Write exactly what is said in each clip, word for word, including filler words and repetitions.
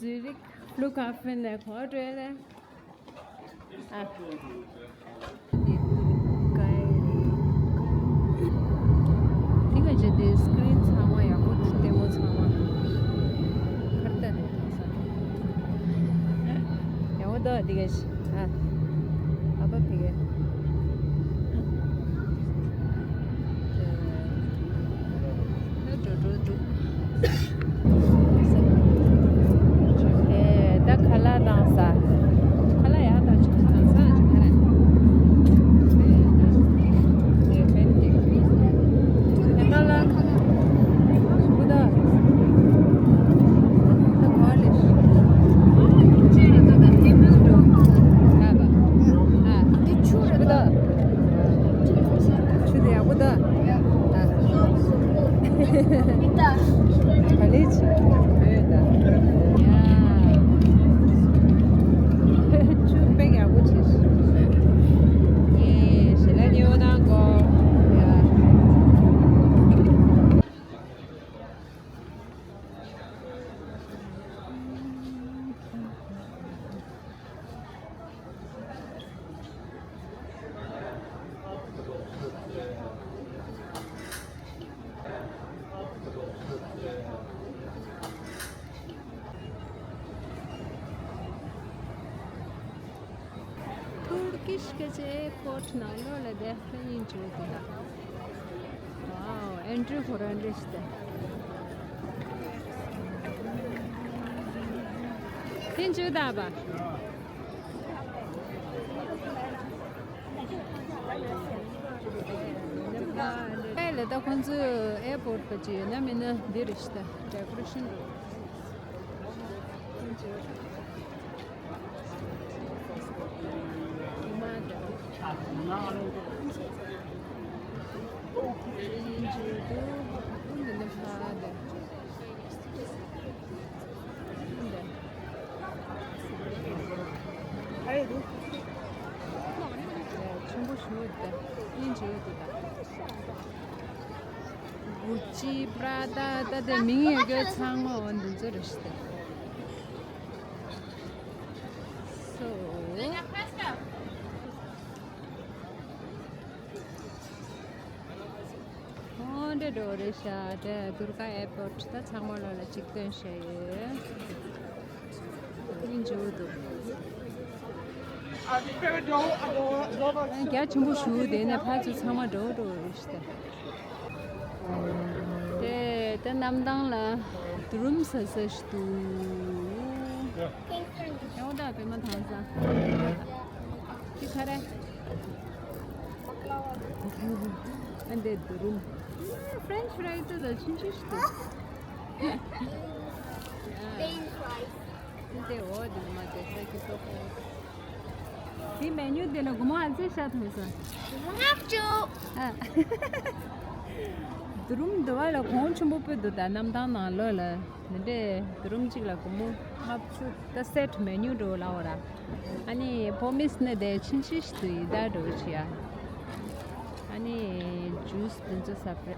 Zurich Flughafen ནས་གོ་འགྲོ་ཡ་རེད། ཨ། དེ་ག་ཅི་དེ་སི་ཀི་རིན་ཚང་མ་ཡག་པོ་འདུག་ལྟད་མོ་ཚང་མ། ཁར་ཏ་རེད་ས། ཡག་པོ་འདུག་དེ་ག་ཅི། ཨ། ཨ་ཕ་ཕི་གེ། ད་འགྲོ་འགྲོ་འདུག་ཨེ། ད་ཁ་ལག་བཏང་ས། ཁ་ལག་ཡག་ད་ཆུ་བཏང་ས་ཁ་ལག་ཨེ། ཕན་ཀེག་ཁ་ལག་ཁུ་ད། ད་གོ་ལེ། ཨ། ཨ། འདི་ཆུ་རེད་ད། ཆུ་དེ་ཡག་པོ་ད། ཨ། མི་ད། ག་ལེ་ཆུ་བོད་ད། ཡ། ཆུ་དཔེ་ཡག་པོ་བྱས། ཡེ། ཞལ་ལག་མཉེས་པོ་གནང་གོ། ཡ། ཐུར་ཀིཤ་སྐད་ཆ་ཨེར་པོར་ཊི་ནང་ལོགས་ལ་བསྡད་ཁ་ཉིན་བྱོས་དེ་ལ། ཝའོ། ཨེན་ཊི་རི་ཧོ་རན་རེ་ཤི་ཏེ། ཉིན་བྱོས་ད་བ། ཨེ་ལ་ད་ཁོང་ཚོས་ཨེར་པོར་ཊི་པ་ཅི་ཡོད་ན་མིན་ན་འདི་རེ་ཤི་ཏེ་ཌེ་ཀོ་རེ་ཤན་རེ། ཆེན་པོ་ཞུ་ད་ཡིན་བྱེད་ཡོད་ད། གུ་ཅི། པྲ་ད། ད་དེ་མིང་ཡོད་རྒྱུ་ཚང་མ་འོ་འདི་ཚོ་རེད་ཤི་ད། སོ། འོ་འདྲ་འགྲོ་རེད་ཤག་དེ་དུར་ཁ་ཨེར་པོར་ཊི་ད་ཚང་མ་ལོ་ལ་གཅིག་སྟོན་བྱས་ཡོད། མི་འཇུ་འདུག་རྒྱ་ཆེན་པོ་ཞུ་དེ་ནས་ཕར་ཚུར་ཚང་མ་འགྲོ་འགྲོ་རེད་ཤག་དེ་ད་གནམ་ཐང་ལ་དུ་རུམ་ཟ་ཟ་ཞིག་འདུག་ཡང་ད་པད་མ་ཐང་ས། འདི་ག་རེ། ཨ་འདི་དུ་རུམ། ཕྲེན་ཆི་ཕ་རའི་ཏི་ད་ཆུང་ཆུང་ཞིག་འདུག Plain fries. འདི་འོ་འདི་མ་དེ་ས་ཀི་སོ་ཁོ། འདི་མེ་ནུ་དེ་ལ་སྒོར་མོ་ཨ་ཙི་ཤ་ཐུབ་ས། སྒོར་མོ་ལྔ་བཅུ། ཨ། དུ་རུམ་འདི་བ་ལ་གོང་ཆེན་པོ་སྤོས་འདུག་ད་གནམ་ཐང་ནང་ལོགས་ལ། འདི་འདྲའི་དུ་རུམ་གཅིག་ལ་སྒོར་མོ་ལྔ་བཅུ། ད་སེ་ཊི་མེ་ནུ་འགྲོ་ལ་འོ་ར། ཨ་ནི་པོ་མིས་ནི་དེ་ཆུང་ཆུང་ཞིག་ཏུ་ཡི་ད་འགྲོ་ཆི་ཡ། ཨ་ནི་ཇུས་དེ་ཚོ་ས་པྲེ།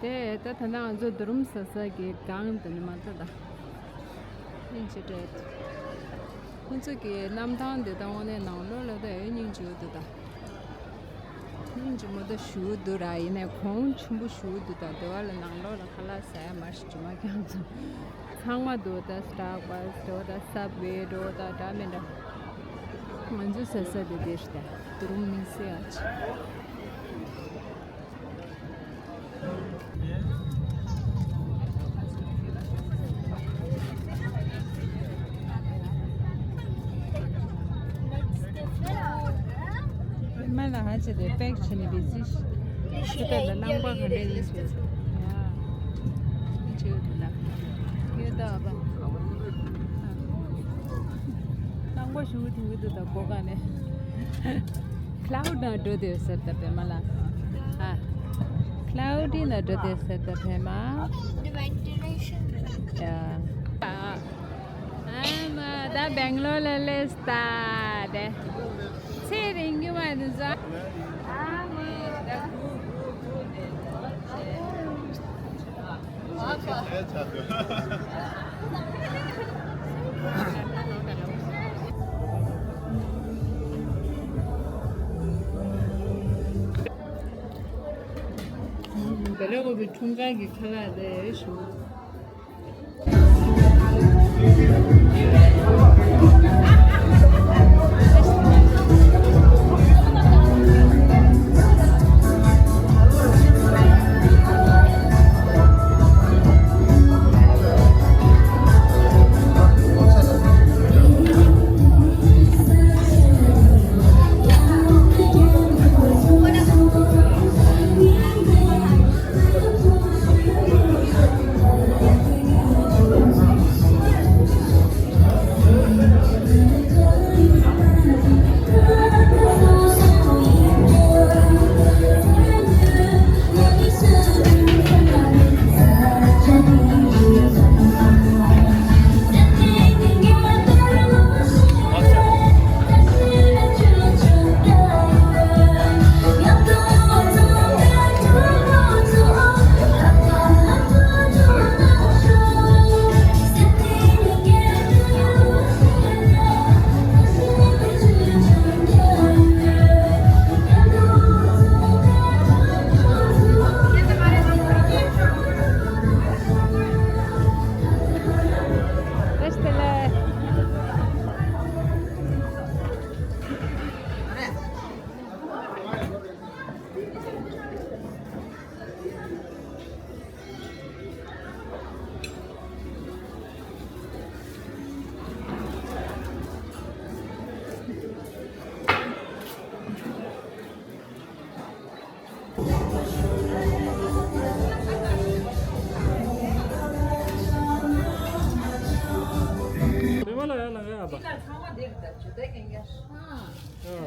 དེ་ད་ད་ནང་ང་ཚོ་དུ་རུམ་ཟ་ས་གི་སྒང་དེ་ནི་མ་ད་ད། ཨིན་ཅི་ཏྲེད། ཁོང་ཚོ་གི་གནམ་ཐང་དེ་ད་འོ་ནས་ནང་ལོགས་ལ་ད་ཨེ་སྙིང་རྗེ་འདུག་ད། སྙིང་རྗེ་མོ་ད་ཞུ་འདུག་ར། ཡིན་ནའི་གོང་ཆེན་པོ་ཞུ་འདུག་ད། དེ་བ་ལ་ནང་ལོགས་ལ་ཁ་ལག་ཟ་ཡ་མ་ཞིག་ཇུ་མ་ཀྱང་ཚོ་ཚང་མ་འདུག་ད། སི་ཊར་བྷག་སི་འགྲོ་ད། སབ་ཝེ་འགྲོ་ད། འདྲ་མི་འདྲ། ང་ཚོ་ཟ་ས་དེ་དེ་རེད་ད། དུ་རུམ་མིང་སི་ཨ་ཅི། མ་ལ་ཧ་ཅི་དེ་པེག་བྱས་ནས་བི་ཟི་ཤི་ད་ལ་རླངས་པ་ག་འདྲ་ཡིན་ཞེས། ཡ། ཅི་ཡོད་ད་ལ། ཡོད་ད་ཨ་ཕ། པོ་ཞུ་ཐུང་གི་འདུག་ད་གོ་ག་ནས། ཁ་ལའུ་ཌི་ནང་འགྲོ་དེ་ཟེར་ད་བེ་མ་ལ། ཨ། ཁ་ལའུ་ཌི་ནང་འགྲོ་དེ་ཟེར་ད་བེ་མ། ཡ། ཨ་མ་ད་སྦེང་ལོར་ལ་སླེབས་ད་དེ། ཚེ་རིང་གི་མ་འདི་ཟ། ཨ་མ་ད། དེ་ལས་འོ་བའི་འཁྲུངས་སྐར་གྱི་ཁ་ལག་རེད་ཞུ། མི་མ་ལ་ཡ་ལ་ཡ་བ། ཚང་མ་འདིར་ད་ཇུ་ད་ཀན་ཡ། ཨ་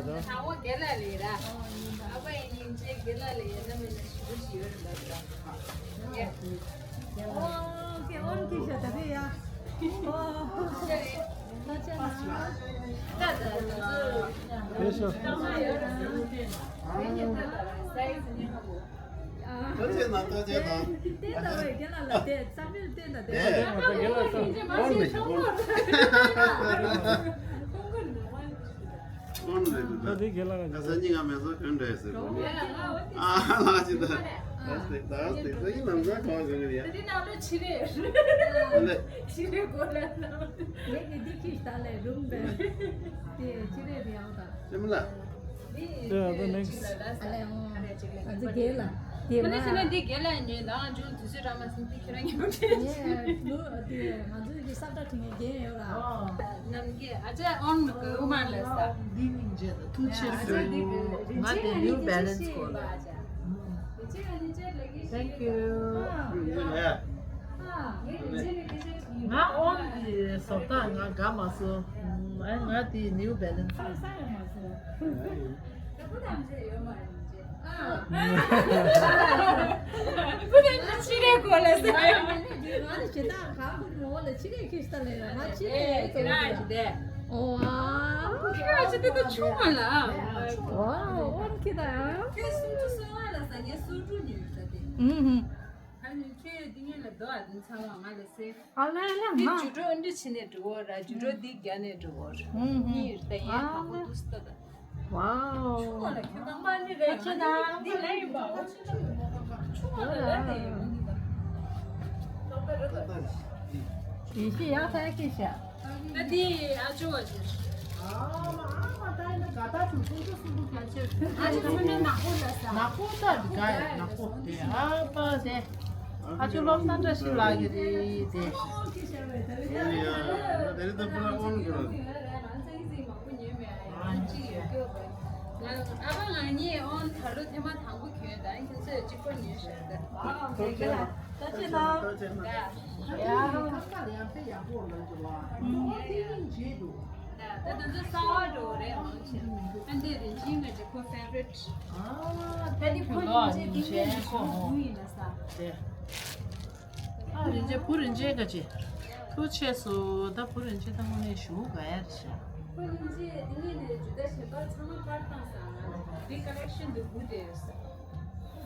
ད། ཚང་མ་རྒན་ལགས་ལ་ཡ་ར། ཨ་ཕ་ཡིན་ཡིན་ཅེ་རྒན་ལགས་ལ་ཡ་ན་མི་ལ་ཞི་བ་ཞི་བ་ར་ལ་ད། ཡ། ཨོ་ཁེ་ཨོན་ཁེ་ཤ་ད་ཕེ་ཡ། ཨོ། ད་ཅ་ན། ད་ད་ད། ཕེ་ཤ། ད་ང་ཡོད་ར་ཟེར་བ་དེ། ད་ཉེ་ད་ད་ས་ཡི་ཟེར་ཉེ་མ་གོ། ད་ཅེ་ན་ད་ཅེ་ན། དེ་ད་བའི་རྒན་ལགས་ལ་དེ་རྩ་མེད་བསྟན་ད་དེ། དེ་རྒན་ལགས་ལ་ད་ཨོན་མེ་ཤ་ཨོན། ཨོན་རེད་འདུག་ད་དེ་རྒན་ལགས་ང་ཚ་གཉིས་ཀ་མེད་སོ་གོན་འདྲ་ཟེར་གོ་ནི། ཨ་ལ་ཅི་ད། ད་སྟེ་ད་སྟེ་ད་ཡིན་ནམ་ཟ་གོ་གོ་ནི་ཡ། ད་དེ་ནང་ལོ་ཕྱི་རེད། ཨ་ལེ། ཕྱི་རེད་གོ་ལ་ན། ངས་ཀྱི་འདི་ཁྱི་ད་ལས་རུམ་པས། དེ་ཕྱི་རེད་རེད་ཨང་ད། ཅི་མ་ལ། དེ་ད་ནེགསི། ཨ་ལེ་ཨང་། ང་ཚོ་རྒན་ལགས། དེ་ང་ཚོ་ན་འདི་རྒན་ལགས་ཉོས་ནའང་ཅུང་དུས་ཚོད་རག་མ་སོང་དེ་ཁྱེད་རང་ཉོས་པ་དེ། ངས་ལུ་དེ་ང་ཚོ་གི་ས་བཀྲ་དྲི་ངས་རྒན་ཡོད་ར། ནམ་རྒྱུན་ཨ་ཅག་ཨོན་ནུ་གི་ཨུ་མ་ལ་ས། འདི་མིང་བརྗེད་ད་ཐུགས་རྗེ་ཆེ་ཞུ། ང་དེ་ནིའུ་བྷེ་ལེན་སི་གོ་ལ། Thank you. ང་ཨོན་གྱི་བཟོ་ལྟ་ང་དགའ་མ་སོང་། ཨ་ང་དེ་ནིའུ་བྷེ་ལེན་སི། ཕྱི་རེད་གོ་ལ་ཟེར། ང་ནི་ཇི་ལྟར་གང་གོ་མོ་ལ་ཕྱི་རེད་ཁྱི་ལྟ་ལས་ང་ཕྱི་རེད་ཟེར་གི་འདུག་ཨོ་ཨ། ཁྱི་ལ་ཅི་ལྟ་ཆུང་མ་ལ། ཨོ་ཨོ་ཁྱི་ད་ཡང་། ཁྱོད་སུམ་ཅུ་སོ་ལྔ་ལ་ཟ་ངས་སོ་དྲུག་ཉོས་ཟ་དེ། ཨུ་ཧུ། ཨ་ནི་ཁྱོད་དེ་ངས་ལ་རྡོ་ཨ་དེ་ཚ་བ་ང་ལ་ཟེར། ཨ་ལ་ལ་འདི་མ། ཇུ་ཀྲོ་འདི་ཕྱི་ནས་འགྲོ་བོ་ར་ཇུ་ཀྲོ་འདི་རྒྱ་ནས་འགྲོ་བོ་ར། ཧུང་ཧུང་། གཉིས་རེད་ད་ཡན་དང་པོ་འདུག་སྟ་ད། ཝའོ། ཆུ་ཁོ་ལ་ཁྱོད་གང་མ་ནི་རེད། ཨ་ཅེ་ད། འདི་ལ་ཡིན་པ་འོ་ཆུ་ཁོ་ལ་ལ་དེ་ཡོང་གི་ད། ཡེ་ཤེས་ཡག་ཐག་ཤེས་ཤག་ད་འདི་ཨ་ཅོ་བ་ཅེ། ཨ་མ་ཨ་མ་ད་ཡིན་ན་ག་ད་ཆུ་ཁོ་ཆུ་སུ་འདུག་ཨ་ཅེ་ཆུ་ནི་ནག་པོ་ལ་ས། ནག་པོ་ད་འདི་ག་ཡ་ནག་པོ་དེ་ཨ་པ་དེ། ཨ་ཅོ་བློ་བཟང་བཀྲ་ཤིས་ལགས་ཀྱི་རེད་དེ། ཨོ་ཁྱི་ཤར་བའི་ད་རེད་ཡ། ད་རེད་ད་པུ་ར་ཨོན་གོ། ང་ཚང་ཚིག་མང་པོ་ཉོས་མེད་ཨ་ཡང་གཅིག་ཡོད་སྐྱོ་བས། ང་ཨ་ཕ་ང་གཉིས་ཨོན་ད་ལོ་ཐེངས་མ་དང་པོ་གྱོན་ད་ཁྱེད་ཚོས་གཅིག་པོ་ཉོས་ཤར་ད། ཨ་ཁྱེད་ལ་ད་ཅི་ན། ད་ཅི་ན། ཡ། ཁ་ཁ་ཡང་ཕེ་ཡག་པོ་ལ་འགྲོ་བ། ཁོ་ཐེ་ཡིན་བྱེད་འདུག་ད་ ད་དེ་ཚོ་གསར་པ་འགྲོ་རེད་མང་ཆེ། ཨ་འདི་རིན་ཆེན་ང་ཅིག་ཁོ་ཕེ་ཝ་རེཊ། ཨ་ད་འདི་ཁོ་ཡིན་ཅེ་འདི་ངའི་ཞུ་བུ་ཡིན་ན་ས། དེ། ཨ་རིན་ཆེན་བུ་རིན་ཆེན་ག་ཅི། ཐུགས་རྗེ་ཆེ་སོ། ད་བུ་རིན་ཆེན་ད་དངོས་གནས་ཞུ་ག་ཡ་རེད་ཤག་བུ་རིན་ཆེན་འདི་ངས་ནས་ཇུ་ད་ཞེ་པོ་ཚང་མ་པར་བཏང་ས་ང་འདི་ཀ་ལེག་ཤན་འདི་བུ་དེ་ཡོད་ས།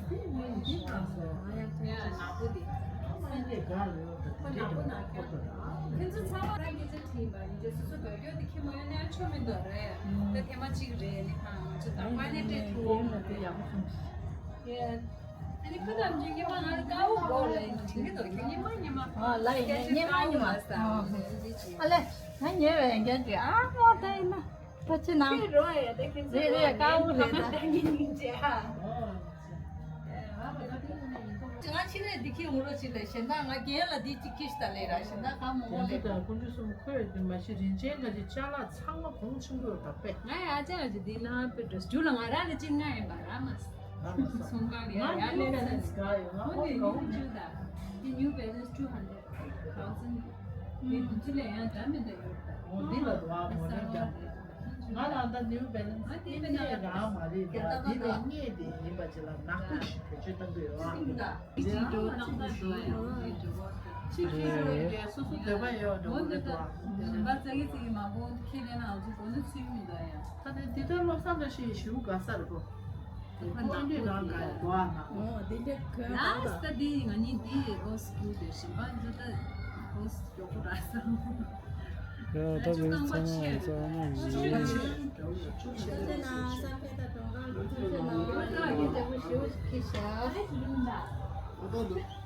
འདི་ངས་འདི་བཏང་སོང་། ང་ཡང་ཐུགས་རྗེ་ཆེ། ཡ་ནག་པོ་འདི། སེམས་ཅན་དགའ་ཡོད་ད་ཁོ་ནག་པོ་ནག་ཁྱོད། ཁྱེད་ཚོ་ཚང་མ་རང་སྐད་ཆ་དྲིས་པ་ཡིན་ཏེ་སོ་སོ་བོད་སྐྱོར་འདི་ཁྱེད་མ་ཡོང་ན་ཆོ་མི་འདུག་རེད། ད་ཐེངས་མ་གཅིག་རེད་ནི་ཁང་ང་ཚོ་དང་པ་ནས་སྤྲད་ཐུབ་འོང་། ཡ། ཨ་ནི་ཁོ་ཐམས་ཅད་ཉི་མ་ང་ལ་དཀའ་བོ་དགོས་ལ་ཡིན་དྲན་གྱི་འདུག་ཁྱེད་ཉི་མ་ཉི་མ། ཨ་ལ་ཡིན་ཉི་མ་ཉི་མ། ཨ་ལས་ང་ཉེ་བའི་རྒྱན་གྱི་ཨ་མོ་ད་ཡིན་ན་ད་ཅི་ནང་། རེད་རེད་དཀའ་བོ་རེད་ད། ང་ཕྱི་ནས་འདི་ཁྱི་འུ་རོ་ཅིག་ལས་གཞན་དག་ང་རྒན་ལ་འདི་གཅིག་ཁྱི་ཞིག་ད་ལས་ར་གཞན་དག་གང་མང་པོ་ལས། དེ་ཚོ་དང་ཀུན་འདུས་གསུམ་ཁོས་དེ་མ་གཞི་རིན་ཆེན་ག་ཅི་ཅ་ལག་ཚང་མ་གོང་ཆེན་པོ་ཡོད་པ་དཔེ། ང་ཡ་ཅག་ཅིག་འདི་ན་པེ་ཏྲོ་སུ་ལ་ང་ར་ལ་ཅིག་ང་ཡིན་པ་ར་མ་སོང་ག་ལ་ཡ་ཡ་ལས་ས་ནི་ང་ནི་ཉུ་བེ་ལན་སི་ཊུ་ཧན་ཌེ་ཌི། འདི་ཉུ་བེ་ལན་སི་ཊུ་ཧན་ཌེ་ཌི་ཐའུ་ཟན་འདི་འདི་ཚོ་ལས་ཡང་འདྲ་མི་འདྲ་ཡོད་ད། འོ་འདི་ལ་འདུག་ཨ་མོ་ནི་འདྲ་མི་འདྲ། ང་ལ་ད་ནིའུ་བེ་ལན་སི་ཨ་དེ་སྟེང་ནས་རང་མ་རེད་ད། དེ་ལ་རྙེད་དེ་ཡིན་པ་ཅིག་ལ་ནག་པོ་ཞིག་བེད་སྤྱོད་གཏང་གི་ཡོད་ཨ། ཅི་འགྲོ་ནང་ད་འགྲོ་ཡ་ཅི་འགྲོ་བ་ཅི་ཁྱི་ཤོར་ཡོད་དེ་སོ་སོ་འདོད་པ་ཡོད་འགྲོ་གི་རེད་ད། རིན་པ་ཙག་གི་ཙིག་གི་མ་གོ་ཁྱི་ལས་ནང་ཚུད་གོ་ནི་ཚུད་མི་འདུག་ཡ། ད་དེ་དེ་ལྟར་བློ་བཟང་འདྲ་ཞིག་ཞུ་དགའ་ས་རེད་པོ། ཁོ་ནང་དུ་རང་ག་གོ་ཨ་མ། ཨོ་དེ་འདྲ་གོ་ཨ་ད། ལ་སི་ཊི་དེ་ང་གཉིས་དེ་ཨོ་སི་ཀུ་དེ་ཞིམ་པ་འདི་ད་ཨོ་སི་མགྱོགས་པོ་རག་སོང་། ཡ་ད་བེ་ཚང་མ་ཚང་མ་ཡིན། ཐུགས་རྗེ་གནང་། བསམ་འཕེལ་དང་གྲོང་ཁང་ལ་ཐུགས་རྗེ་གནང་། ཡག་པོ་ཞེ་པོ་ཞིག་ཁྱེར་ཤག